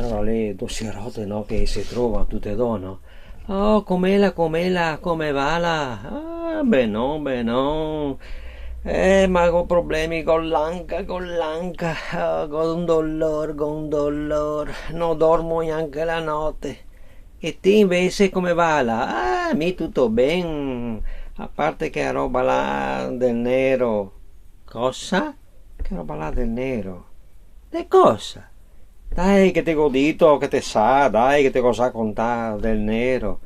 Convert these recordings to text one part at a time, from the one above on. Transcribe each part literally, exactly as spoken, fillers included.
Alora le do sirote, no, che se trova tute e do, no? Oh, comela, comela, come vala? Ah, benon, benon. Eh, ma go problemi co l'anca, co l'anca. Ah, go un dolor, go un dolor. No dormo gnanca la note. E ti invese come vala? Ah, mi tuto ben. A parte che roba là del nero. Cosa? Che roba là del nero? De cosa? Dai che te go dito che te sa, dai che te go sa contà del nero.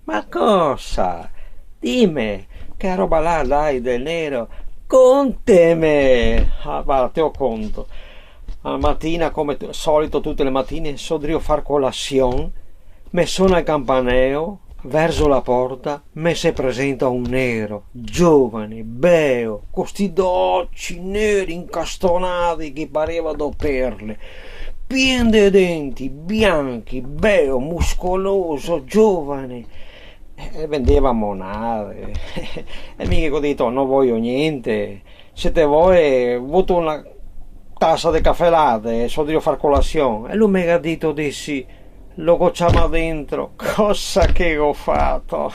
Ma cosa? Dime, che roba là, dai, del nero? Conteme! Ah, va, te lo conto. A matina, come t-, solito, tute le matine, so drio far colasion, me sona el campaneo, verzo la porta, me se presenta un nero, giovane, beo, co sti do oci neri incastonati che pareva do perle, pien de denti, bianchi, beo, muscoloso, giovane. E vendeva monade. E mi ghe go dito: "No voio gnente. Se te vol, vuto na tasa de cafè late, so drio far colasion." E lu me ga dito de sì. Lo go ciamà dentro, cosa che go fato?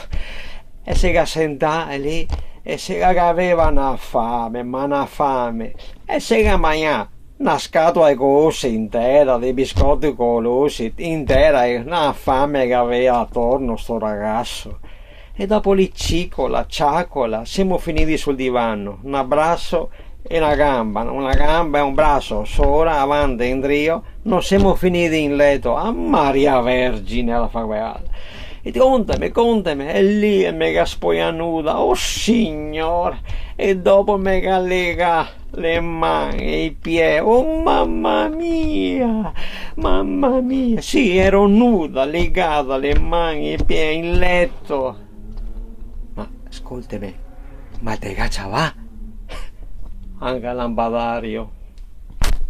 E se ga sentà lì, e se ga, gaveva na fame, ma na fame, e se ga magnà na scatola de cose intera, de biscoti co l'osi intera, e na fame che gaveva atorno sto ragaso. E dopo lì cicola, ciacola, semo finidi sul divano, un braso e na gamba, una gamba e un braso sora, avanti e indrio, no semo finidi in leto. A Maria Vergine, la fa quela. E ti, "Conteme, conteme." E lì e me ga spoià nuda, oh Signor! E dopo me ga legà le man e i pie, oh mamma mia, mamma mia, sì, ero nuda, legada, le man e i pie in leto. Ma scolteme, ma te ga ciavà? Anca lampadario.